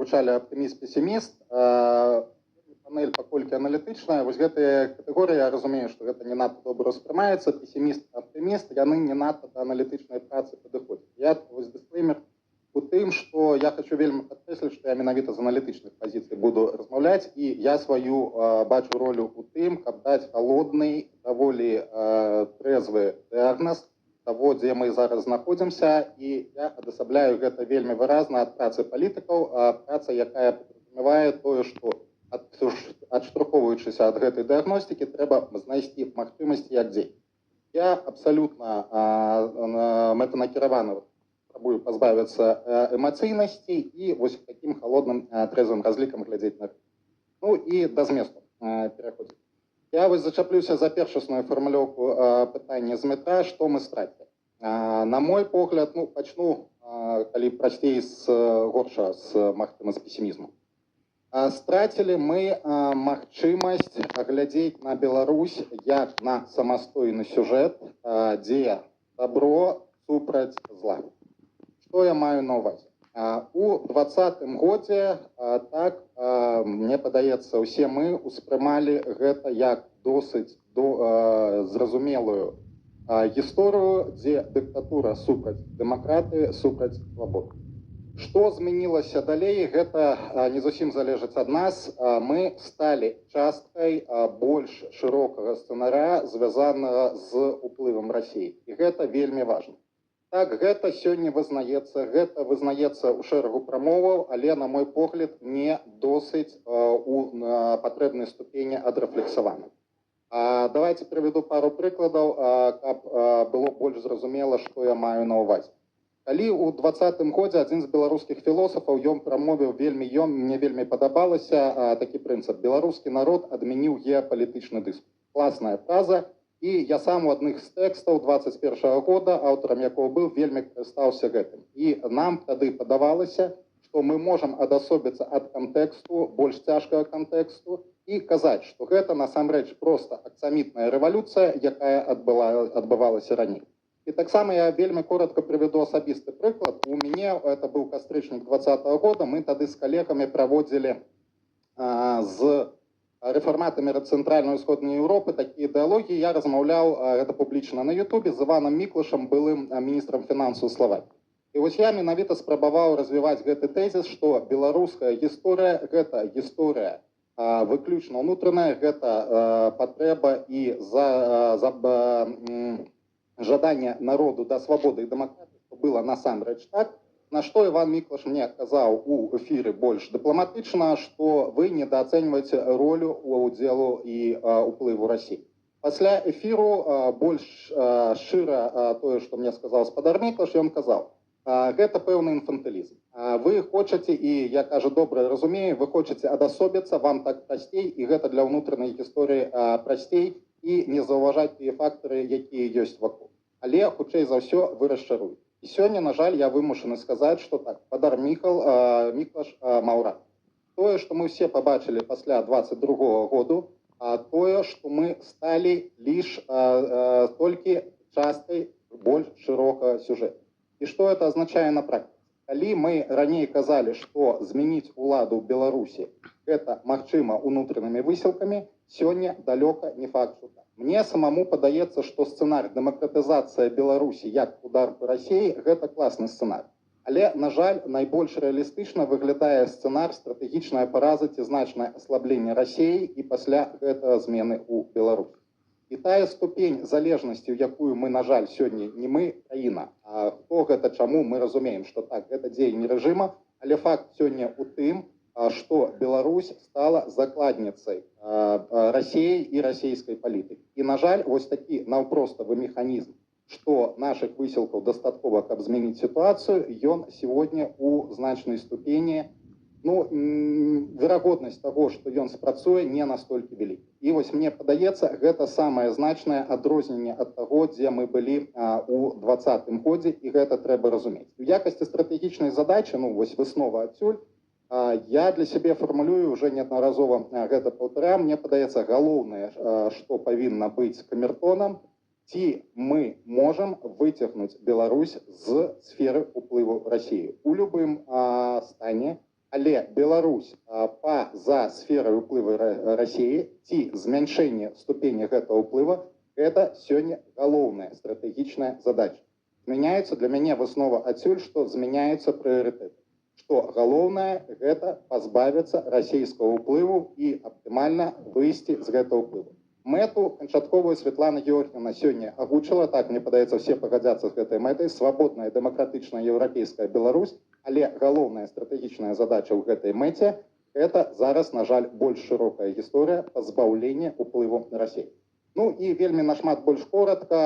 прагучалі аптыміст, песіміст. Панель паколькі аналітычная, вось гэтыя катэгорыі, я разумею, што гэта не надта добра ўспрымаецца, песіміст, аптыміст, яны не надта да аналітычнай працы падыходзяць. Я вось дысклеймер у тым, што я хочу вельмі падкрэсліць, што я менавіта з аналітычных пазіцый буду размаўляць, і я сваю бачу ролю ў тым, каб даць халодны, даволі трэзвы дыягназ таго, дзе мы зараз знаходзімся, і я адасабляю гэта вельмі выразна ад працы палітыкаў, а праца, якая падразумевае тое, што, адштурхоўваючыся ад гэтай дыягностыкі, трэба знайсці магчымасці, як дзейнічаць. Я абсалютна мэтанакіравана спрабую пазбавіцца эмацыйнасці і вось такім халодным, трэзвым разлікам глядзець на. Ну і да зместу пераходзім. Я вось зачаплюся за першасную фармулёўку пытання Змітра, што мы страцілі. На мой погляд, ну, пачну, калі прасцей, з горша, з, магчыма, з песімізму. Страцілі мы магчымасць глядзець на Беларусь як на самастойны сюжэт, дзе дабро супраць зла. Што я маю на ўвазе? У 20-м годзе, так, мне падаецца, усе мы ўспрымалі гэта як досыць зразумелую гісторыю, дзе дыктатура супраць дэмакратыі, супраць свабоды. Што змянілася далей, гэта не зусім залежыць ад нас. Мы сталі часткай больш шырокага сцэнара, звязанага з уплывам Расіі. І гэта вельмі важна. Так, гэта сёння вызнаецца, гэта вызнаецца ў шэрагу прамоваў, але, на мой погляд, не досыць у патрэбнай ступені адрэфлексавана. Давайте прывяду пару прыкладаў, каб было больш зразумела, што я маю на ўвазе. Калі ў 20-м годзе адзін з беларускіх філосафаў, ён прамовіў вельмі, ён мне вельмі падабалася, такі прынцып: «Беларускі народ адмяніў геапалітычны дыскурс». Класная фраза, і я сам у адных з тэкстаў 21 года, аўтарам якога быў, вельмі карыстаўся гэтым. І нам тады падавалася, што мы можам адасобіцца ад кантэксту, больш цяжкага кантэксту, і казаць, што гэта насамрэч проста аксамітная рэвалюцыя, якая адбывалася раней. І таксама я вельмі коротко прывяду асабісты прыклад. У мяне это быў кастрычнік 20-го года, мы тады з калегамі праводзілі з рэфарматамі Цэнтральнай, Усходняй Еўропы такія дыалогі. Я размаўляў, гэта публічна на Ютубе, з Іванам Міклашам, былым міністрам фінансаў Славакіі. І вось я менавіта спрабаваў развіваць гэты тэзіс, што беларуская гісторыя — гэта гісторыя выключна ўнутраная, гэта патрэба і за жаданне народу да свабоды і дэмакратыі, што было насамрэч так. На што Іван Міклаш мне казаў у эфіры больш дыпламатычна, што вы недаацэньваеце ролю удзелу і уплыву Расіі. Пасля эфіру больш шчыра тое, што мне сказаў спадар Міклаш, ён казаў: «Гэта пэўны інфантылізм. Вы хочаце, і я, кажа, добра разумею, вы хочаце адасобіцца, вам так прасцей, і гэта для ўнутранай гісторыі прасцей і не заўважаць тыя фактары, якія ёсць вакол. Але хутчэй за ўсё вы расчаруеце». І сёння, на жаль, я вымушаны сказаць, што так, спадар Міклаш маў рацыю. Тое, што мы ўсе пабачылі пасля 22 году, тое, што мы сталі лишь толькі часткай больш шырокага сюжэту. І што это азначае на практыцы? Калі мы раней казалі, што змяніць уладу ў Беларусі гэта магчыма унутранымі высілкамі, сёння далёка не факт, што так. Мне самому падаецца, што сцэнар дэмакратызацыя Беларусі як удар по Расіі — гэта класны сцэнар. Але, на жаль, найбольш рэалістычна выглядае сцэнар стратэгічная параза ці значнае аслабленне Расіі і пасля гэтага змены ў Беларусі. І тая ступень залежнасці, у якую мы, на жаль, сёння, не мы, краіна, а хто гэта, чаму, мы разумеем, што так, гэта дзеянне рэжыма, але факт сёння ў тым, што Беларусь стала закладніцай Расіі і расійскай палітыкі. І, на жаль, вось такі наўпроставы механізм, што нашых высілкаў дастаткова, каб змяніць сітуацыю, ён сегодня у значнай ступені, ну, верагоднасць таго, што ён спрацуе, не настолькі вялікі. І вось мне падаецца, гэта самае значнае адрозненне ад таго, дзе мы былі у 20-м годзе, і гэта трэба разумець. У якасці стратэгічнай задачы, ну, вось выснова адсюль, я для сябе фармулюю, уже неаднаразова гэта паўтараю, мне падаецца, галоўнае, што павінна быць камертонам: ці мы можам выцягнуць Беларусь з сферы уплыву Расіі у любым стане. Але Беларусь па-за сферай уплыву Расіі ці змяншэнне ступені гэтага ўплыва — гэта сёння галоўная стратэгічная задача. Змяняюцца, для мяне выснова адсюль, што змяняюцца прыярытэты, што галоўнае — гэта пазбавіцца расійскага ўплыву і аптымальна выйсці з гэтага ўплыву. Мэту канчатковую Светлана Георгиевна сёння агучыла, так, мне падаецца, все пагадзяцца з гэтай мэтай: свабодная, дэмакратычная, еўрапейская Беларусь. Але галоўная стратэгічная задача ў гэтай мэце — это зараз, на жаль, больш шырокая гісторыя пазбаўлення уплыву на Расію. Ну і вельмі нашмат больш коротко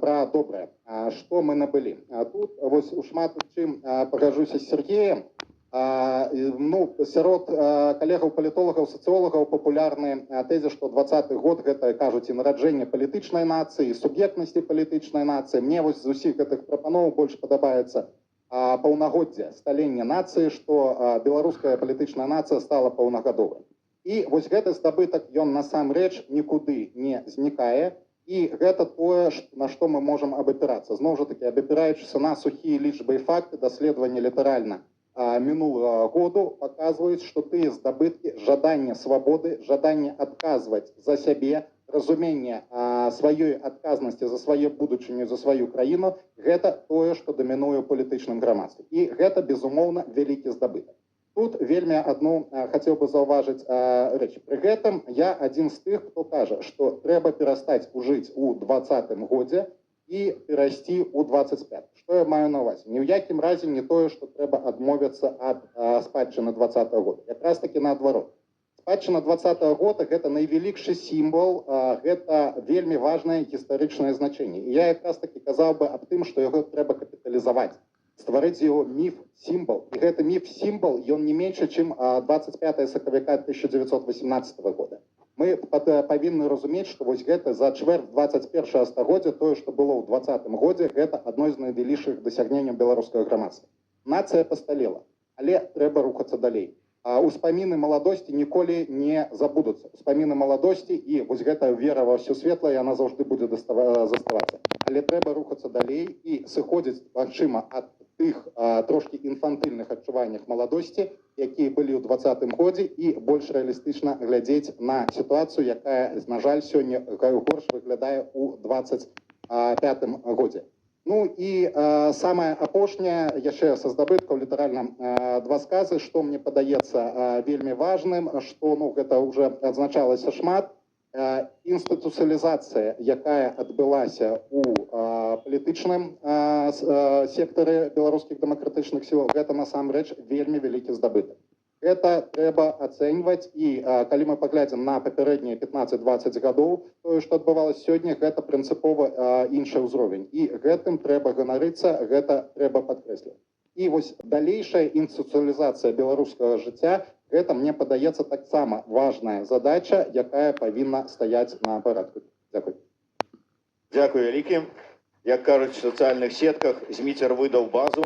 пра добрае, што мы набылі. Тут вось у шмат у чым пагаджуся з Сергеем. Ну, сярод калегаў палітолагаў, сацыолагаў папулярны тэзіс, што 20-ы год — гэта, кажуць, і нараджэнне палітычнай нацыі, суб'ектнасці палітычнай нацыі. Мне вось з усіх гэтых прапаноў больш падабаецца паўнагоддзя, сталення нацыі, што беларуская палітычная нацыя стала паўнагадовай. І вось гэты здабытак, ён насамрэч нікуды не знікае, і гэта тое, на што мы можам абапірацца. Зноў жа таки, абапіраючыся на сухія лічбы і факты, даследавання літаральна мінулага году паказваюць, што тыя здабыткі, жаданне свабоды, жаданне адказваць за сябе, разуменне сваёй адказнасці за сваю будучыню, за сваю краіну — гэта тое, што дамінуе ў палітычным грамадстве. І гэта, безумоўна, вялікі здабытак. Тут вельмі адну хацеў бы заўважыць рэч. Пры гэтым я адзін з тых, хто кажа, што трэба перастаць ужыць у 20-м годзе і перайсці ў 25. Што я маю на увазе? Ні ў якім разе не тое, што трэба адмовіцца ад спадчыны 20-го года. Якраз таки наадварот. Спадчына 20-го года — гэта найвялікшы сімвал, гэта вельмі важнае гістарычнае значэнне. І я якраз таки казаў бы аб тым, што яго трэба капіталізаваць, стварыць яго міф, сімвал. І гэты міф, сімвал, ён не меншы, чым 25 сакавіка 1918 года. Мы павінны разумець, што вось гэта за чвэрць 21 стагоддзя тое, што было ў 20-м годзе, гэта адно з найвялікшых дасягненняў беларускага грамадства. Нацыя пасталела, але трэба рухацца далей. А ўспаміны маладосці ніколі не забудуцца. Успаміны маладосці і вось гэтая вера ва ўсё светлае, яна заўжды будзе заставацца. Але трэба рухацца далей і сыходзіць, магчыма, ад тых трошкі інфантыльных адчуваннях маладосці, якія былі ў 20-м годзе, і больш рэалістычна глядзець на сітуацыю, якая, на жаль, сёння горш выглядае ў 25-м годзе. Ну і самае апошняе яшчэ са здабыткаў, літаральна два сказы, што мне падаецца вельмі важным, што, ну, гэта уже адзначалася шмат: інстытуцыялізацыя, якая адбылася у палітычным сектары беларускіх дэмакратычных сілаў, гэта насамрэч вельмі вялікі здабытак. Это трэба ацэньваць, і калі мы паглядзім на папярэднія 15-20 гадоў, тое, што адбывалася сёння, гэта прынцыпова іншы ўзровень, і гэтым трэба ганарыцца, гэта трэба падкрэсліць. І вось далейшая інстытуцыялізацыя беларускага жыцця — гэта, мне падаецца, таксама важная задача, якая павінна стаяць на парадку. Дзякуй. Дзякуй вялікі. Як кажуць в сацыяльных сетках, Зміцер выдаў базу.